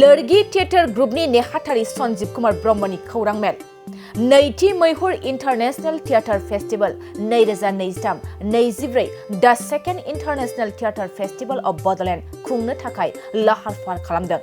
लोरगी theatre ग्रुपनि नेहाथारि सन्जीब कुमार ब्रह्मनि खौरां मेल नैथि मैहुर इन्टारनेशनेल थिएटर फेस्टिवल 2023-24 द second international theatre festival of Bodoland खुंनो थाखाय लाहार फाहार खालामदों।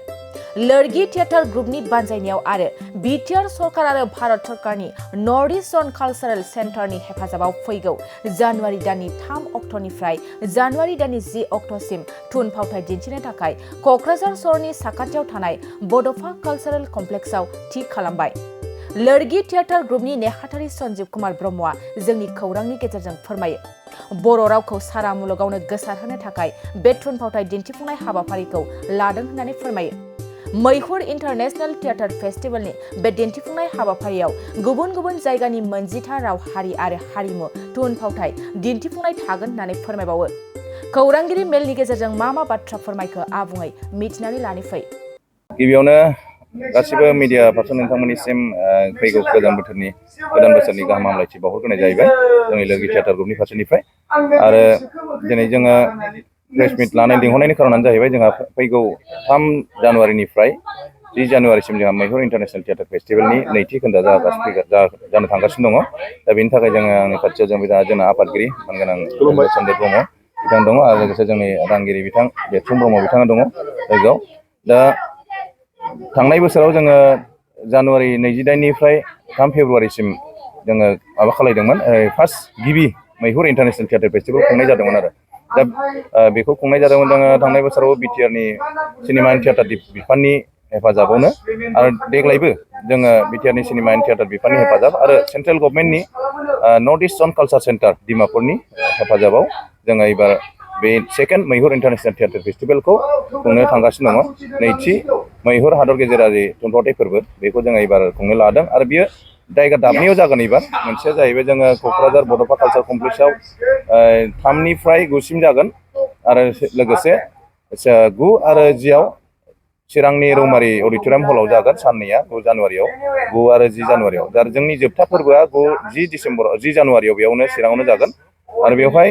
लोरगी थिएटर ग्रुपनि बानजायनायाव आरो बिटिआर सरकार आरो भारत सरकारनि नर्थ इस्ट जन कालचारेल सेन्टारनि हेफाजाबाव फैगौ जानुवारि दाननि 3 अक्ट'निफ्राय जानुवारि दाननि 10 अक्ट'सिम थुनफावथाय दिन्थिनो थाखाय क'क्राझार सहरनि साखाथियाव थानाय बड'फा कालचारेल कमप्लेक्सआव थि खालामबाय। लोरगी थिएटर ग्रुपनि नेहाथारि सन्जीब कुमार ब्रह्मआ जोंनि खौरांनि गेजेरजों फोरमायो, बर' रावखौ सारा मुलुगावनो गोसारहोनो थाखाय बे थुनफावथाय दिन्थिफुंनाय हाबाफारिखौ लादों होननानै फोरमायो। मैहुर इन्टारनेशनेल थिएटर फेस्टिवलनि बे दिन्थिफुंनाय हाबाफारियाव गुबुन गुबुन जायगानि 40 राव हारि आरो हारिमु थुनफावथाय दिन्थिफुंनाय थागोन होननानै फोरमायबावो। खौरांगिरि मेलनि गेजेरजों मा बाथ्रा फोरमायखो आबुङै मिथिनानै लानि फै। गिबियावनो गासिबो मिडिया पार्सन नोंथांमोननिसिम फैगौ गोदान बोसोरनि गाहाम हामलायथि बावहरग्रोनाय जाहैबाय जोंनि लोरगी थिएटर ग्रुपनि फारसेनिफ्राय। आरो दिनै जोङो प्रेस मिट लिंहरनायनि खारनानो जाहैबाय जोंहा फैगौ 3 जानुवारिनिफ्राय 10 जानुवारिसिम जोंहा मैहुर इन्टारनेशनेल थिएटर फेस्टिवलनि नैथि खोन्दोआ जानो थांगासिनो दङ। दा बेनि थाखाय जोङो आंनि खाथियाव जोंना आफादगिरि मानगोनां चन्द्र ब्रह्म बिथां दङ आरो लोगोसे जोंनि रांगिरि बिथां बेथुम ब्रह्म बिथाङा दङ लोगोआव। दा थांनाय बोसोराव जोङो जानुवारि 28निफ्राय 3 फेब्रुवारिसिम जोङो माबा खालायदोंमोन, फार्स्ट गिबि मैहुर इन्टारनेशनेल थिएटर फेस्टिवल खुंनाय जादोंमोन आरो दा बेखौ खुंनाय जादोंमोन जोङो थांनाय बोसोराव बिटिआरनि सिनेमा एन्ड थिएटार बिफाननि हेफाजाबावनो आरो देग्लायबो जोङो बिटिआरनि सिनेमा एन्ड थिएटार बिफाननि हेफाजाब आरो सेन्ट्रेल गभर्नमेन्टनि नर्थ इस्ट जन कालचार सेन्टार डिमापुरनि हेफाजाबाव जोङो एबार बे सेकेन्ड मैहुर इन्टारनेशनेल थिएटर फेस्टिवलखौ खुंनो थांगासिनो दङ। नैथि मैहुर हादर गेजेरारि थुनफावथाय फोरबो बेखौ जोङो एबार खुंनो लादों आरो बियो जायगा दाबनैयाव जागोन। एबार मोनसेया जाहैबाय जोङो क'क्राझार बड'फा कालचार कमप्लेक्सआव 3निफ्राय 9सिम जागोन आरो लोगोसे 9 आरो 10आव चिरांनि रौमारि अडिट'रियाम हलाव जागोन। साननैया 9 जानुवारियाव 9 आरो 10 जानुवारियाव आरो जोंनि जोबथा फोरबोआ 10 जानुवारियाव बेयावनो चिराङावनो जागोन। आरो बेवहाय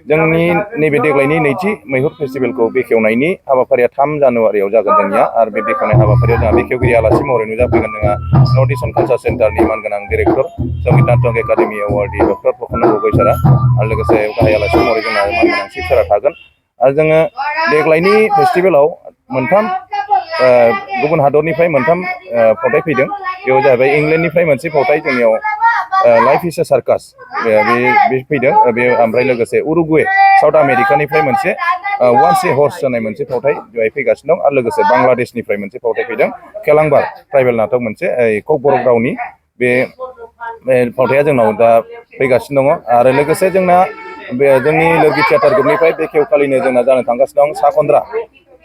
जोंनि नैबे देग्लायनि नैथि मैहुर फेस्टिवलखौ बेखेवनायनि हाबाफारिया 3 जानुवारियाव जागोन जोंनिया। आरो बे बेखेवनाय हाबाफारियाव जोंहा बेखेवगिरि आलासि महरै नुजाफैगोन जोंहा नर्थ इस्ट कालचार सेन्टारनि मानगोनां डिरेक्टर संगीत नाटक एकाडेमि एवार्डि डक्टर प्रफुल्ल गगৈ सारा आरो लोगोसे गाहाय आलासि महरै जोंहा मानगोनां चिफ सारा थागोन। आरो जोङो देग्लायनि फेस्टिभेलाव मोनथाम गुबुन हादरनिफ्राय मोनथाम फावथाय फैदों। बेयाव जाहैबाय इंलेन्डनिफ्राय मोनसे फावथाय जोंनियाव लाइफ इज ए सार्कास बे फैदों। बे ओमफ्राय लोगोसे उरुगुवे साउथ आमेरिकानिफ्राय मोनसे वान्स ए हर्स होनाय मोनसे फावथाय बेवहाय फैगासिनो दं। आरो लोगोसे बांलादेशनिफ्राय मोनसे फावथाय फैदों केलांबार ट्राइबेल नाटक मोनसे ककबरक रावनि बे फावथाया जोंनाव दा फैगासिनो दङ। आरो लोगोसे जोंना जोंनि लोरगी थिएटर ग्रुपनिफ्राय बेखेवखालिनो जोंना जानो थांगासिनो दं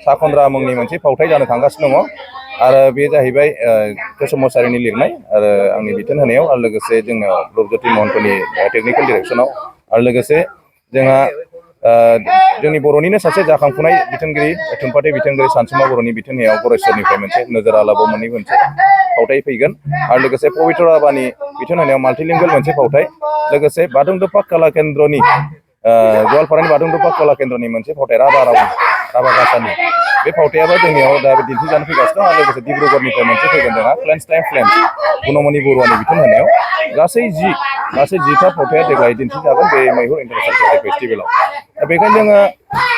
साखन्द्रा मुंनि मोनसे फावथाय जानो थांगासिनो दङ। आरो बे जाहैबाय केशव मसाहारिनि लिरनाय आरो आंनि बिथोन होनायाव आरो लोगोसे जोंनाव रुपज्योति महन्तनि टेकनिकेल डिरेक्सनाव आरो लोगोसे जोंहा जोंनि बर'निनो सासे जाखांफुनाय बिथोनगिरि थुनफावथाय बिथोनगिरि सानसुमा बर'नि बिथोन होनायाव गरेस्वरनिफ्राय मोनसे नोजोर आलाबाव मोनसे फावथाय फैगोन। आरो लोगोसे पबित्र राभानि बिथोन होनायाव माल्टिलिंगुवेल मोनसे फावथाय, लोगोसे बादुंदुप्पा कला केन्द्रनि गवालपारानि बादुंदुप्पा कला केन्द्रनि मोनसे फावथाय राभा भाषानि बे फावथायाबो जोंनियाव दा दिन्थिजानो फैगासिनो दं। आरो लोगोसे डिब्रुगड़निफ्राय मोनसे फैगोन जोंहा फ्लेन्स टाइम फ्लेन्स गुनमणि बरुवानि बिथोन होनायाव गासै 10था फावथाया देग्लाय दिन्थिजागोन बे मैहुर इन्टारनेशनेल थिएटर फेस्टिभेलाव। दा बेखायनो जोङो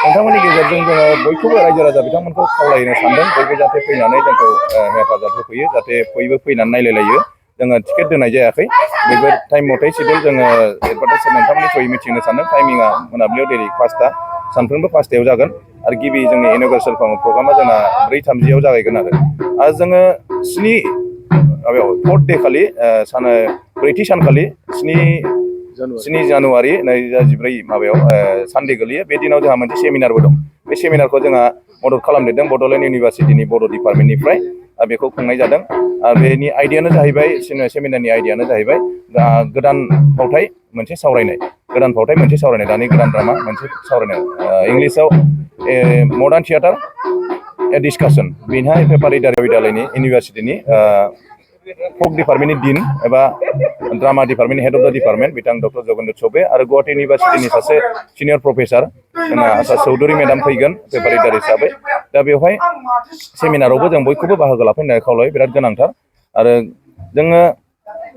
नोंथांमोननि गेजेरजों जोङो बयखौबो रायजो राजा बिथांमोनखौ खावलायनो सानदों बयबो जाहाथे फैनानै जोंखौ हेफाजाब होफैयो, जाहाथे बयबो फैनानै नायलायलायो। जोङो टिकेट दोननाय जायाखै, बेबो टाइम मथे सिडिउल जोङो एडभार्टाइज नोंथांमोननि थ्रुयै मिथिहोनो सानदों। टाइमिंआ मोनाबिलियाव डाइरेक्ट 5टा सानफ्रोमबो 5टायाव जागोन आरो गिबि जोंनि इन'ग्रेसन प्रग्रामा जोंना 4:30 जागायगोन। आरो जोङो 4th डे खालि ब्रैथि सानखालि 7 जानुवारि 2024 सानडे गोलैयो। बे दिनाव जोंहा मोनसे सेमिनारबो दं। बे सेमिनारखौ जोंहा मदद खालामदेरदों बड'लेण्ड इउनिभारसिटिनि बड' डिपार्टमेन्टनिफ्राय बेखौ खुंनाय जादों। बेनि आइडियानो जाहैबाय सेमिनारनि आइडियानो जाहैबाय गोदान फावथाय मोनसे सावरायनाय दानि गोदान ड्रामा मोनसे सावरायनाय इंलिसाव मडार्न थियेटार डिसकासन। बेहाय पेपार विदालयनि इउनिभारसिटिनि फक डिपार्टमेन्टनि डिन एबा ड्रामा डिपार्टमेन्टनि हेड अफ द डिपार्टमेन्ट बिथां डक्टर जगेन्द्र चौबे आरो गुवाहाटी इउनिभार्सिटिनि सासे सिनियर प्रफेसार जोंना आशा चौधुरी मेडाम फैगोन पेपारिटार हिसाबै दा बेवहाय सेमिनारावबो जों बयखौबो बाहागो लाफैनो खावलायो बिराद गोनांथार आरो जोङो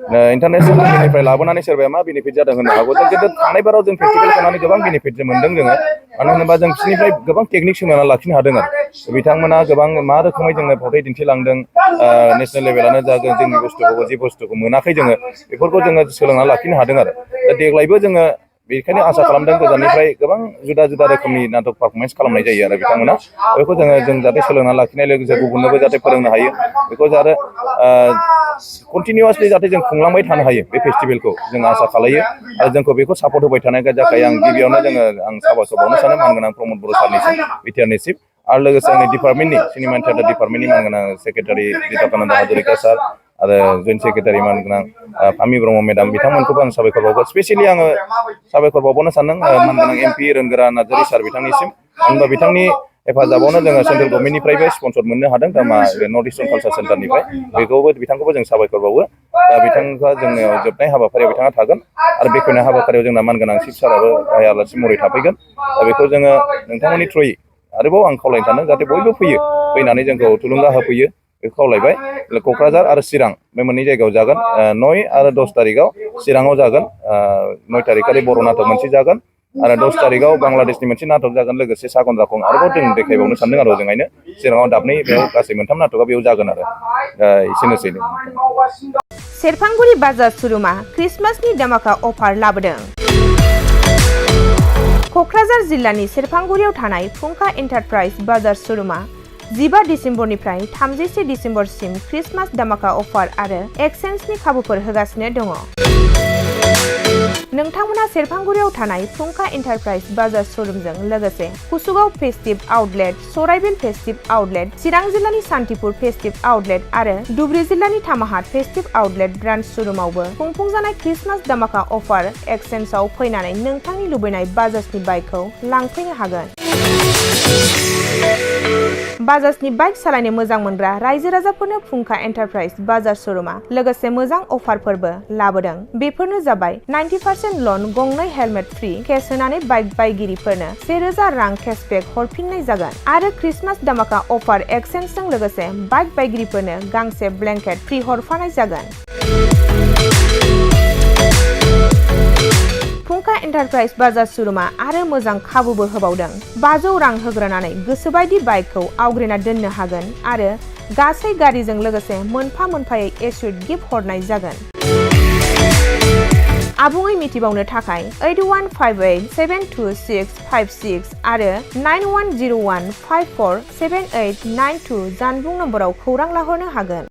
इन्टारनेसनेल लेभेलनिफ्राय लाबोनानै सोरबाया मा बेनिफिट जादों होननो हागौ जों खिन्थु थांनाय बाराव जों फेस्टिभेल खालामनानै गोबां बेनिफिट मोन्दों जोङो मानो होनोबा जों बिसोरनिफ्राय गोबां टेकनिक सोलोंनानै लाखिनो हादों आरो बिथांमोना गोबां मा रोखोमै जोंनो फावथाय दिन्थिलांदों नेसनेल लेभेलानो जा जोंनि बुस्थुखौ जि बुस्थुखौ मोनाखै जोङो बेफोरखौ जोङो सोलोंनानै लाखिनो हादों आरो दा देग्लायबो जोङो बेखायनो आसा खालामदों गोजाननिफ्राय गोबां जुदा जुदा रोखोमनि नाटक पारफरमेन्स खालामनाय जायो आरो बिथांमोना बेखौ जों जाहाथे सोलोंनानै लाखिनाय लोगोसे गुबुननोबो जाहाथे फोरोंनो हायो बेखौ जाहाथे कन्टिनिउवासलि जाहाथे जों खुंलांबाय थानो हायो बे फेस्टिभेलखौ जों आसा खालायो आरो जोंखौ बेखौ सापर्ट होबाय थानायनि थाखाय आं गिबियावनो आं साबायखर बावनो सानो मानगोनां प्रमद बर' सारनिसिम बिटिआरनिसिम आरो लोगोसे आंनि डिपार्टमेन्टनि सिनेमा थियेटार डिपार्टमेन्टनि मानगोनां सेक्रेटारि जिताकानन्द हाजरिका सार आरो जइन्ट सेक्रेटारि मानगोनां फामि ब्रह्म मेडाम बिथांमोनखौबो आं साबायखर बावगोन स्पेसियेलि आङो साबायखर बावनो सानदों मानगोनां एमपि रोंगोरा नार्जारि सार बिथांनिसिम मानो होनबा बिथांनि हेफाजाबावनो जोङो सेन्ट्रेल गभर्नमेन्टनिफ्रायबो स्पन्सर मोननो हादों दा नर्थ इस्टार्न कालचार सेन्टारनिफ्राय बिथांखौबो जों साबायखर बावो दा बिथांखौ जोंनियाव जोबनाय हाबाफारियाव बिथाङा थागोन आरो बेखेवनाय हाबाफारियाव जोंना मानगोनां चिफ साराबो गाहाय आलासि महरै थाफैगोन दा बेखौ जोङो नोंथांमोननि थ्रुयै आरोबाव आं खावलायनो सानदों जाहाथे बयबो फैनानै जोंखौ थुलुंगा होफैयो बेखौ खावलायबाय क'क्राझार आरो चिरां बे मोननै जायगायाव जागोन 9 आरो 10 तारिखआव चिराङाव जागोन 9 तारिखखालि बर' नाटक मोनसे जागोन आरो 10 तारिखआव बांलादेशनि मोनसे नाटक जागोन लोगोसे सागन्द्राखौ आरोबाव जों देखायबावनो सानदों आरो जोंहायनो चिराङाव दाबनै बेयाव गासै मोनथाम नाटकआ बेयाव जागोन आरो एसेनोसै सेरफांगुरि बाजार शोरुमा क्रिसमासनि दामाका अफार लाबोदों। क'क्राझार जिल्लानि सेरफांगुरियाव थानाय फुंखा एन्टारप्राइज बाजार शोरुमा 15 डिसेम्बरनिफ्राय 31 डिसेम्बरसिम क्रिसमास दामाका अफार आरो एक्सचेन्जनि खाबुफोर होगासिनो दङ। नोंथांमोना सेरफांगुरियाव थानाय फुंखा एन्टारप्राइज बाजार शोरुमजों लोगोसे कुसुगाव फेस्टिभ आउटलेट, सराइबिल फेस्टिभ आउटलेट, चिरां जिल्लानि सान्तिपुर फेस्टिभ आउटलेट आरो धुबरी जिल्लानि थामाहाट फेस्टिभ आउटलेट ब्रान्च शोरुमावबो खुंफुंजानाय क्रिसमास दामाका अफार एक्सचेन्जआव फैनानै नोंथांनि लुबैनाय बाजाजनि बाइकखौ लांफैनो हागोन। बाजाजनि बाइक सालायनो मोजां मोनग्रा रायजो राजाफोरनो फुंखा एन्टारप्राइज बाजार शोरुमा लोगोसे मोजां अफारफोरबो लाबोदों। बेफोरनो जाबाय 90% लन, गंनै हेलमेट फ्रि, केस होनानै बाइक बायगिरिफोरनो 1000 रां केसबेक हरफिननाय जागोन आरो क्रिसमास दामाका अफार एक्सचेन्जजों लोगोसे बाइक बायगिरिफोरनो गांसे ब्लेंकेट फ्रि हरफानाय जागोन। फुंखा एन्टारप्राइज बाजार शोरुमा आरो मोजां खाबुबो होबावदों। 500 रां होग्रोनानै गोसोबायदि बाइकखौ आवग्रिना दोननो हागोन आरो गासै गारिजों लोगोसे मोनफा मोनफायै एस्युड गिफ्ट हरनाय जागोन। आबुङै मिथिबावनो थाखाय 8158726656 आरो 9101547892 जानबुं नम्बराव खौरां लाहरनो हागोन।